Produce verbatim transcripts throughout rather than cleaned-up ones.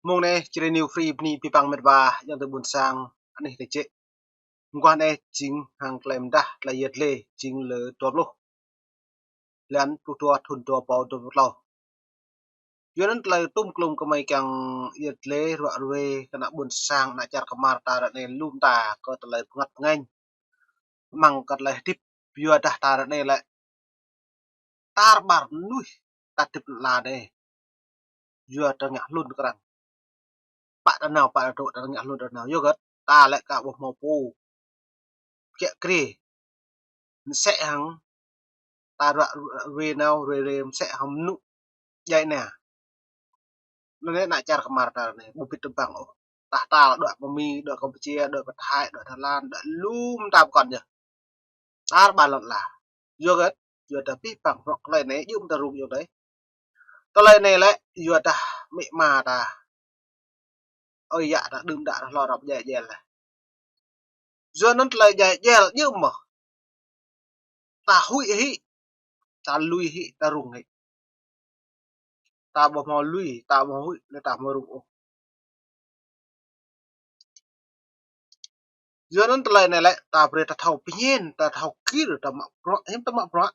Mông anai, Jrai New Free bơni abih bang met wa, ayŏng adơi ƀuôn sang, anih tơčĕ. Mơguah anai jing hăng tơlơi mơdah, tơlơi yet lĕ, jing lơ dua pluh. Blan pluh dua thun dua rơbâo dua pluh klâo. Yua anŭn tơlơi tŭm klŭm kơmơi kiăng yet lĕ ruă ruê kơ ană ƀuôn sang, ană čar kơmar ta ră anai lŏm ta kơ tơlơi bơngăt bơngañ. Mơ̆ng kơ tơlơi hơdip yua dah ta ră anai lĕ tar ƀar mơnuih ta hơdip lŏn la anai. Yua ta ngă hlŭn krăng. Pă ta nao, pă ta dŏ, ta ngă hlŭn ta nao. Yua hơget, ta lĕ ka ƀu hmâo pô kiă kriê. Mơsĕ hăng ta ruă ruê nao, ruê ruê mơsĕ hăng mơnŭ djai anai. Anŭn anai ană čar kơmar ta anai, ƀu bĭt tơbang ôh. Tah ta dŏ pơ Mi, dŏ Kampuchia, dŏ pơ Thái, dŏ Thái Lan, dŏ lŏm ta pơkŏn yơh. Tar ƀar lŏn la. Yua hơget, yua dah abih bang bruă tơlơi anai, djơ̆ mơ̆ ta rŭng yua anai. Tơlơi anai lĕ, yua dah amĭ ama ta ơi yă ta đưm đă ta hlâo rŏp djai djel lĕ. Yua anŭn tơlơi djai djel djơ̆ mơ̆. Ta huĭ hĭ, ta lui hĭ, ta rŭng hĭ. Ta ƀu hmâo lui, ta ƀu hmâo huĭ, lĕ ta hmâo rŭng ôh. Yua anŭn tơlơi anai lĕ, ta brơi ta thâo pơñen, ta thâo kir, ta mă bruă, hiư̆m ta mă bruă.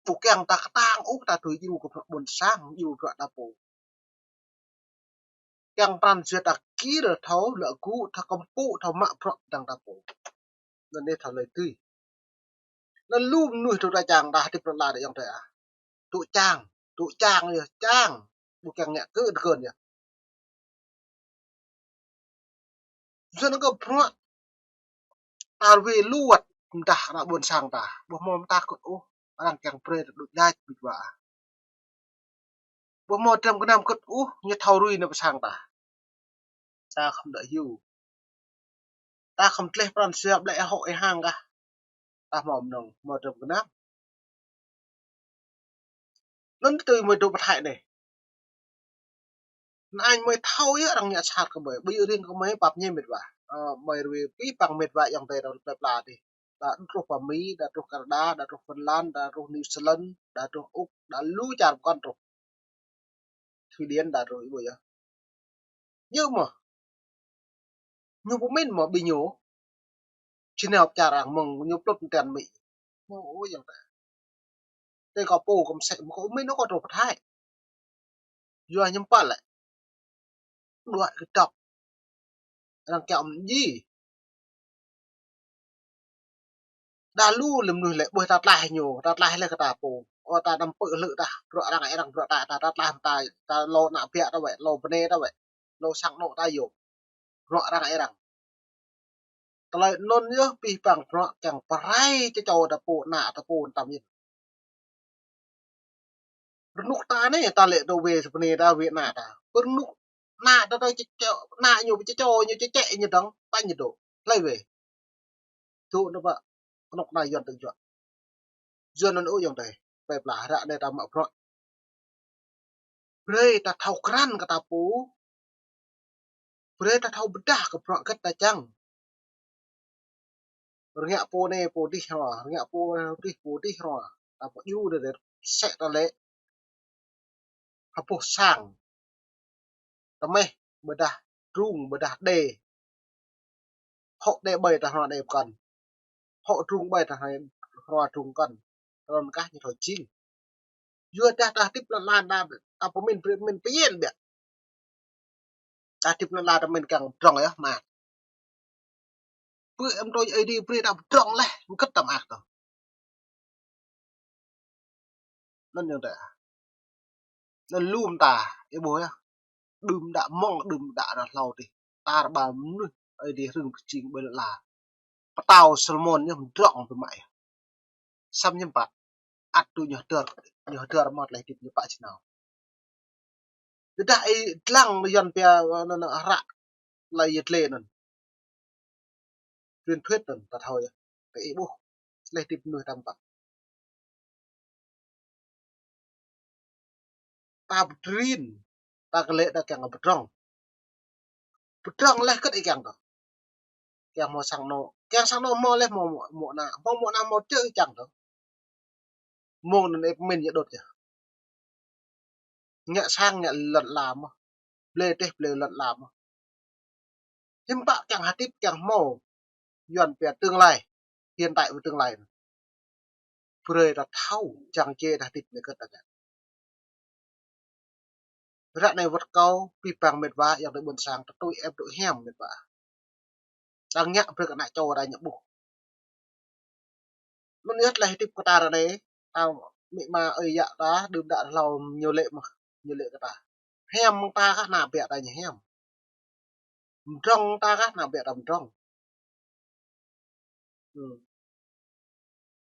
Ƀu kiăng ta kơtang ôh, ta tui djru kơ bruă ƀuôn sang, djru bruă ta pô. Kiăng pran jua ta kir thâo lăi gŭ, thâo kơmpŭ, thâo mă bruă dăng ta pô. Anŭn anai thâo lơi tui. Anŭn lu mơnuih tŭ ta čang ta hơdip lŏn la dih ayŏng adơi ah. Tŭ čang, tŭ čang yơh, čang. Ƀu kiăng ngă kơ tơkơn yơh. Yua anŭn kơ bruă ta ruê lu wơ̆t mơdah ană ƀuôn sang ta. Ƀu hmâo mơta kơ̆t ôh, arăng kiăng brơi ta đôč lač bĭt wa. Ƀu hmâo dram gơnam kơ̆t ôh, ñu thâo rui nao pơ sang ta. Ta khŏm đă hyu. Ta khŏm tleh pran jua ƀlĕ hŏ ih hăng kah. Ta hmâo mơnơ̆ng, hmâo dram gơnam. Anŭn tui mơi dŏ pơ Thái anai. Anŭn mơi thâo yơh arăng ngă sat kơ mơi. Ƀu djơ̆ riêng kơ mơi pap ñe met wa. Ơ, mơi ruê abih bang met wa ayŏng adơi ta plơi pla dih. Đa truh pơ Mi, đa truh Canada, đa truh Phần Lan, đa truh New Zealand, đa truh Úc, đa lu čar pơkŏn truh. Thụy Điển đa truh ih ƀuh yơh. Djơ̆ mơ̆. Ñu pơmĭn mơ̆ ƀing ñu. Či nao pơ čar arăng mơ̆ng ñu plŭt mơtian Mi. Mơ̆ ôh ayŏng adơi. Tơdah kâo pô kâo mơsĕ mơ̆ kâo pơmĭn ôh kâo truh pơ Thái. Yua hiư̆m pă lĕ. Đuaĭ kơdŏp. Arăng kiaŏ mơ̆n djai. Đa lu lĕ mơnuih lĕ ƀuh ta tlaih ñu, ta tlaih lĕ kơ ta pô. Ơ ta năm pơ hlư̆ ta, bruă arăng arăng bruă ta, ta, ta tlaih ta, ta lŏ ană biă ta wĕ, lŏ bơnai ta wĕ, lŏ sang anŏ ta yôm. Bruă arăng arăng. Tơlơi anŭn yơh abih bang bruă kiăng pơrai čơčô ta pô, ană ta pô, tam yơh. Rơnŭk ta anai, ta lĕ dŏ wê sa bơnai ta wê ană ta. Pơ rơnŭk ană ta dŏ čơčô, ană ñu pơ čơčô ñu čơčĕ ñu dơ̆ng, pă ñu dŏ. Hlơi wê. Dŏ nao pơ kơnuk kơna Yuan tơjuă. Yuan anŭn ôh ayŏng adơi. Plơi pla ră anai ta mă bruă. Brơi ta thâo krăn kơ ta pô. Brơi ta thâo pơdah kơ bruă hơget ta čang. Rơngiă pô anai pô dih hrua, rơngiă pô dih pô dih hrua. Ta pô djru dêh dêh sĕ ta lĕ. Hơpŭ sang. Tơmĕh, ƀôdah drung, ƀôdah đê. Hŏ đê ƀơi ta hrua đê pơkŏn. Hŏ drung ƀơi ta hrua, hrua drung pơkŏn. Tơlơi kah ñu thâo jing. Yua dah ta hơdip lŏn la ta, ta pơmĭn, pơmĭn pơyên biă. Ta hơdip lŏn la ta pơmĭn kiăng pơdrŏng yơh mơak. Pơ em trôi Ơi Adai brơi ta pơdrŏng leh, mơkơ̆t ta mơak tơ. Anŭn ayŏng adơi. Anŭn lŏm ta, ih ƀuh yơh. Đưm đă mơ̆ng, đưm đă ră hlâo dih. Tar ƀar mơnuih, Ơi Adai hrưng pơjing ƀơi lŏn la. Pơtao Solomon ñu pơdrŏng biă mă yơh. Samơ̆ ñu pă. Ăt tui ñu hơdơr, ñu hơdơr mơ̆ tơlơi hơdip ñu pă či nao. Tơdah ih dlăng Yuan pia, anŭn, anŭn, hră tơlơi yet lĕ anŭn. Truyền thuyết anŭn, ta thâo yơh. Tơ ih ƀuh, tơlơi hơdip mơnuih ta pă. Ta pơtrin, ta kơ lĕ ta kiăng pơdrŏng. Pơdrŏng leh hơget ih kiăng tơ. Kiăng hmâo sang anŏ, kiăng sang anŏ hmâo leh hmâo mŏ, mŏ ană, hmâo mŏ ană hmâo čơ ih kiăng tơ. Mơ̆ng anŭn ih pơmĭn ñu đôč yơh. Ngă sang ngă lŏn la mơ̆. blơi tĕh blơi lŏn lam. Hiư̆m pă kiăng hơdip kiăng hmâo Yuan pia tương lai, hiện tại và tương lai. Brơi ta thâo čang čê ta hơdip anai kơ ta ngă. Ră anai wơ̆t kâo pih pang met wa, yang tơ ƀôn sang, ta tui ĕp tui hiam met wa. Ta ngă brơi kơ ană čô ta ñu ƀuh. Anŭn yơh tơlơi hơdip kơ ta ră anai, ta amĭ ama ơi yă ta, đưm đă hlâo ñu lĕ mơ̆n, ñu lĕ kơ ta. Hiam mơ̆ng ta kah ană bă ta ñu hiam. Mdrŏng ta kah ană bă ta mdrŏng. Hmm.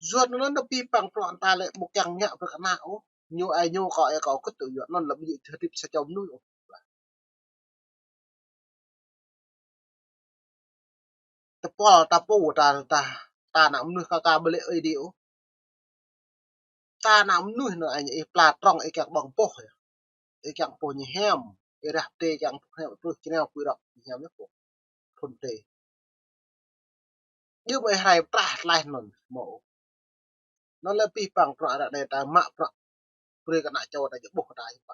Yua anŭn ta pih pang prŏng ta lĕ ƀu kiăng ngă brơi kơ ană ôh. Ñu ai ñu kâo ai kâo kŭt tui yua anŭn lĕ ƀu djơ̆ hơdip sa čô mơnuih ôh. Tơpul ta pô ta, ta, ta ană mơnuih kơ ka ƀu lĕ ơi đi ôh. Ta ană mơnuih anŭn ai ñu ih pla prŏng ih kiăng ƀơ̆ng boh yơh. Ih kiăng boh ñu hiam, ih rah pơdai kiăng boh hiam, truh čơnao pui rŏk ñu hiam yơh boh. Phun pơdai. Djơ̆ mơ̆ ih rai prah tlaih anŭn mơ̆. Anŭn lĕ pih pang prŏng ră anai ta mă prŏng brơi kơ ană čô ta ñu ƀuh ta hiư̆m pă.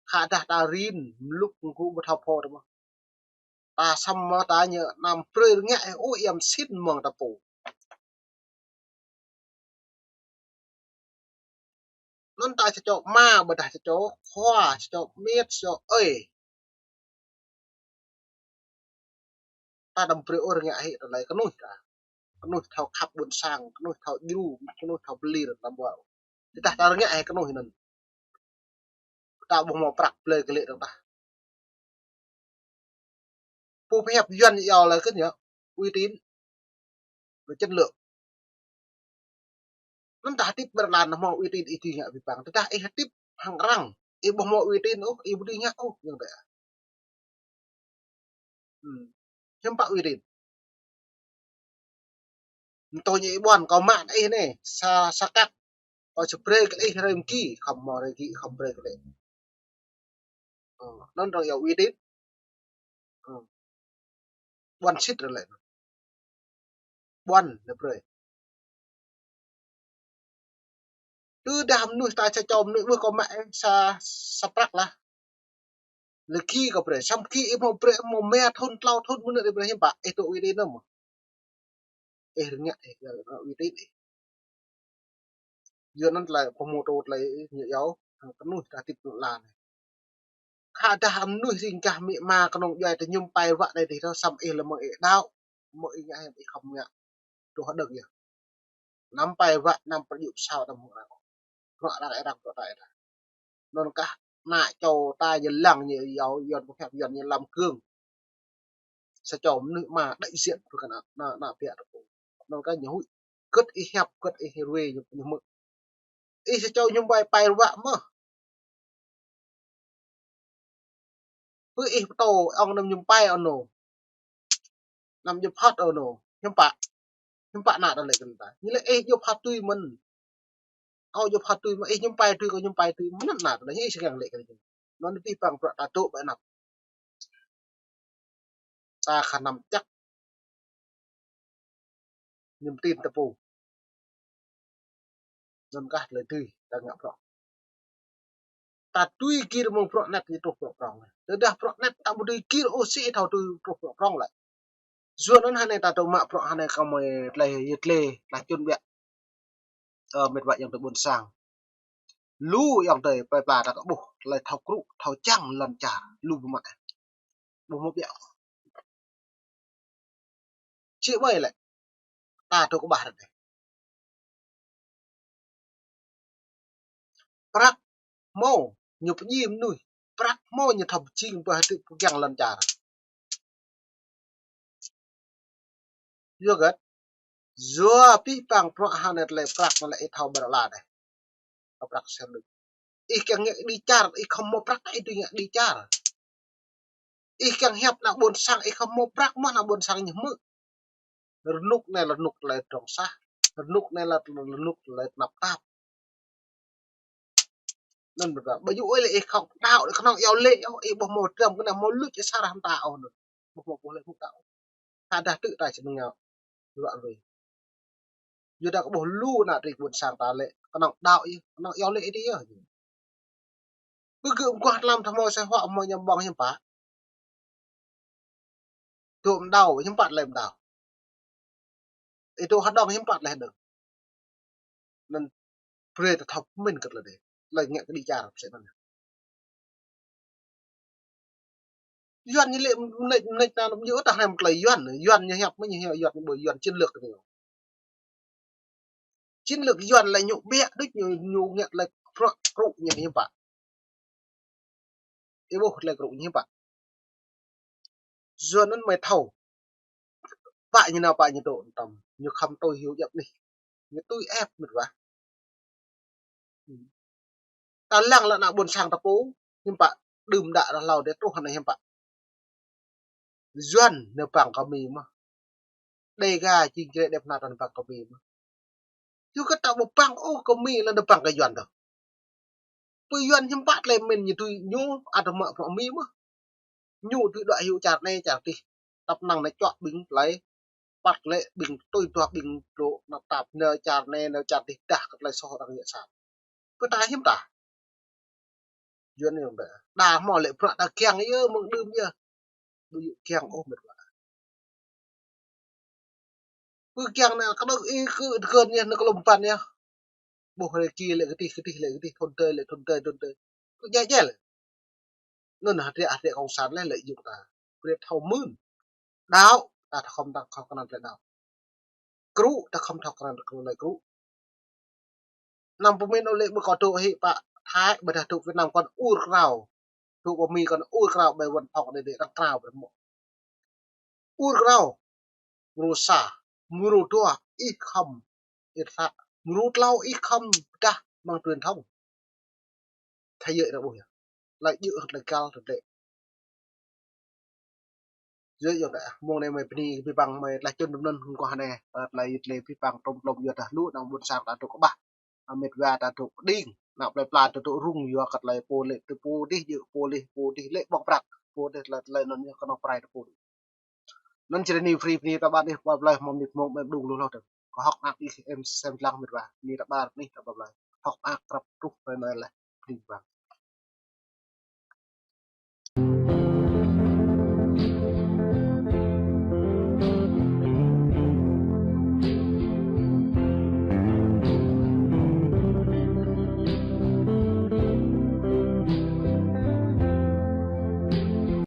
Khă dah ta rin mlŭk mgu ƀu thâo pô ta mơ̆n. Ta săm mơ̆ ta ñu anăm brơi rơngiă ôh, iăm sĭt mơ̆ng ta pô. Anŭn ta sa čô ama, ƀôdah sa čô khua, sa čô met, sa čô ơi. Ta anăm brơi ôh rơngiă hĭ tơlơi kơnuih ta. Kơnuih thâo khăp ƀôn sang, kơnuih thâo djru, kơnuih thâo pơlir ta ƀuh. Tơdah ta rơngiă hĭ kơnuih anŭn, ta ƀu hmâo prăk blơi kơ lĕ dơ̆ng tah. Pô pơhiăp Yuan iâu laĭ kơ ñu uy tín, chất lượng. Anŭn ta hơdip ƀơi lŏn anai hmâo uy tín ih dưi ngă pih pang. Tơdah ih hơdip hăng arăng, ih ƀu hmâo uy tín ôh, ih ƀu dưi ngă ôh, yang tơ. Hmm. Hiư̆m pă uy tín. Mtô ñu ih ƀuăn kâo mă ih anai, sa, sa kăk. Kâo či brơi kơ ih hrơi mơki, khŏm hmâo hrơi mơki, khŏm brơi kơ ih. Ơ, anŭn arăng iâu uy tín. Ơ. Ƀuăn sĭt ră lĕ. Ƀuăn lĕ brơi. Tơdah mơnuih ta sa čô mơnuih ƀuh kâo mă ih sa, sa prăk lah. Lơgi kâo brơi, samơ̆ ih hmâo brơi, hmâo rơma thŭn, klâo thŭn mơnuih ih brơi hiư̆m pă, ih tŭ uy tín mơ̆n. Ih rơngiă, ih rơngiă uy tín ih. Yua anŭn tơlơi pơhmutu tơlơi ñu iâu, hăng kơnuih ta hơdip lŏn anai. Khă dah mơnuih ring gah amĭ ama kơnơ̆ng djuai ta mơñum pai ruă anai dih tơ, săm ih lĕ mơ̆ng ih đaŏ, mơ̆ng ih ngă hiam ih khŏm ngă. Truh hơđơ̆ng yơh. Anăm pai ruă, anăm pơjŭ pơsao, anăm hơ̆k răng. Ruă răng ih răng ruă ta ih răng. Anŭn kah ană čô ta ñu lăng ñu iâu, Yuan pơhiăp Yuan ñu làm gương. Sa čô mơnuih ama đại diện brơi kơ ană, ană, ană bă ta pô. Anŭn kah ñu huĭ. Kơ̆t ih hiăp, kơ̆t ih ruai ñu, ñu hmư̆. Ih sa čô mơñum pai, pai ruă mơ̆n. Pơ ih pơtô ŏng anăm mơñum pai ôh anŭn. Anăm djŏp hăt ôh anŭn. Hiư̆m pă. Hiư̆m pă ană ta lĕ kơ ta. Ñu lĕ ih djŏp hăt tui mơ̆n. Kâo djŏp hăt tui mơ̆n, ih mơñum pai tui, kâo mơñum pai tui. Mơ̆n ană ta lĕ, ñu ih sơkang lĕ kơ ñu. Anŭn pih pang prăk ta tŭ ƀơi anăp. Ta khă năm chắc. Niềm tin ta pô. Anŭn kah tơlơi dưi ta ngă prŏng. Ta dưi gir mơ̆ng prŏng anet ñu truh prŏng prŏng. Tơdah prŏng anet ta ƀu dưi gir ôh, sĭ thâo dưi truh prŏng prŏng lĕ. Yua anŭn hơnai ta tŭ mă prŏng hơnai kơ mơi tơlơi yơh tơlơi, tơlơi čun biă. Ơ, met wa ayŏng adơi ƀôn sang. Lu ayŏng adơi plơi pla ta kơ ƀuh tơlơi thâo krŭ, thâo čang lŏn čar, lu ƀu mă. Ƀu hmâo biă. Či ƀai lĕ. Ta tŭ kơ ƀah ră anai. Prăk hmâo ñu pơjing mơnuih. Prăk hmâo ñu thâo pơjing pơhơdip pơgang lŏn čar. Yua hơget? Yua pih pang prŏng hơnai tơlơi prăk anŭn lĕ ih thâo ƀơi lŏn anai. Kơ prăk sel đuč. Ih kiăng ngă đĭ čar, ih khŏm hmâo prăk ih dưi ngă đĭ čar. Ih kiăng hiăp ană ƀôn sang, ih khŏm hmâo prăk mơ̆n ană ƀôn sang ñu hmư̆. Rơnŭk anai lĕ rơnŭk tơlơi trong sah. Rơnŭk anai lĕ rơnŭk tơlơi tơnap tap. Anŭn ƀu djơ̆ ôh lĕ ih khŏm đaŏ lĕ kơnơ̆ng iâu laĭ ôh, ih ƀu hmâo dram kơnơ̆ng hmâo luč ih sa rah mơta ôh anŭn. Ƀu hmâo ƀuh lĕ ƀu đaŏ. Khă dah tŭ ta či nao ruă ruai. Yua dah kơ ƀuh lu ană tring ƀôn sang ta lĕ kơnơ̆ng đaŏ yơh, kơnơ̆ng iâu laĭ ih dih yơh. Ƀu gơ̆ mơguah tlam tơhmô sa huă hmâo ñăm ƀơ̆ng hiư̆m pă. Dŏ mơdao, hiư̆m pă tơlơi mơdao. Ih dŏ hơđong hiư̆m pă tơlơi hơđong. Anŭn brơi ta thâo pơmĭn kơ tơlơi anai. Tơlơi ngă kơđi čar pơsĕ anŭn. Yuan ñu lĕ mơneč, mơneč anŭn ñu ôh ta hrăm tơlơi Yuan, Yuan ñu hiăp mơ̆ ñu hiăp Yuan ƀu Yuan chiến lược anai. Chiến lược Yuan lĕ ñu ƀiă đôč ñu, ñu ngă tơlơi bruă krŭ ñu hiư̆m pă. Ih ƀuh tơlơi krŭ ñu hiư̆m pă. Yuan anŭn mơi thâo. Pă ñu nao pă ñu dŏ tơm. Ñu khŏm tui hyu djăp anih. Ñu tui ĕp mĕt wa. Ta lăng lĕ ană ƀôn sang ta pô, hiư̆m pă, đưm đă ră hlâo dêh truh anai hiư̆m pă. Yuan nao păng kơ Mi mơ̆. Đêga jing jrê đĕp ană ta nao păng kơ Mi mơ̆. Yua kơ ta ƀu păng ôh kơ Mi lĕ nao păng kơ Yuan tơ. Pơ Yuan hiư̆m pă tơlơi mĭn ñu tui ñu ăt mă bruă Mi mơ̆. Ñu tui đuaĭ hyu čar anai čar adih. Tăp năng nao čuă ƀing tơlơi. Păt lĕ ƀing tui duah ƀing dŏ nao tăp nao čar anai nao čar adih dah kơ tơlơi soh arăng yă sat. Pơ ta hiư̆m ta. Yuan anai ƀă. Đa hmâo lĕ bruă ta kiăng yơh mơ̆ng đưm yơh. Ƀu djơ̆ kiăng ôh mĕt wa. Ƀu kiăng anai kơđŏk ih kơ tơkơn yơh, anai kơ lŏm păn yơh. Ƀuh rơki lĕ kơdih, kơdih lĕ kơdih, thŭn tơi lĕ thŭn tơi, thŭn tơi. Kơ djai djai lĕ. Anŭn hơdră, hơdră cộng sản lĕ lợi dụng ta. Brơi thâo mưn. Đao, ta thâo khŏm ta khŏm kơnăl tơlơi đao. Krŭ, ta khŏm thâo kơnăl tơlơi krŭ. Anăm pơmĭn ôh lĕ ƀu kơ dŏ hĭ pă Thái, ƀôdah dŏ Việt Nam kŏn ur krao. Dŏ pơ Mi kŏn ur krao, ƀơi văn phòng đe đe arăng krao ƀơi mơ̆. Ur krao. Mrô sa, mrô dua, ih khŏm. Ih sa, mrô tlâo ih khŏm pơdah mơ̆ng truyền thông. Thế giới arăng ƀuh yơh. Tơlơi djơ̆, tơlơi găl, tơlơi Yua yơh ta, mơ̆ng anai mơi bơni kơ abih bang mơi tơlơi čun tơm anŭn hăng kơ anai, ơ, tơlơi, tơlơi abih bang trôm trôm yua ta lu ană ƀôn sang ta dŏ kơƀah. Ơ, mĕt wa ta dŏ kơđing, ană plơi pla ta dŏ rŭng yua kơ tơlơi pô lĕ tơ pô dih djơ̆, pô lĕ pô dih lĕ ƀŏk prăk, pô dih tơlơi, tơlơi anŭn yơh kơnơ̆ng pơrai tơ pô dih. Anŭn čơrơni free bơni ta ƀă dih, pơblai hmâo mơnit mơ̆ng ƀĕm đung lu hloh tơ. Kơ hŏk mơak ih em sem lăng mĕt wa, bơni ta ƀă dih ta pơblai. Hŏk mơak krăp truh rai anai lĕ, bơni abih bang.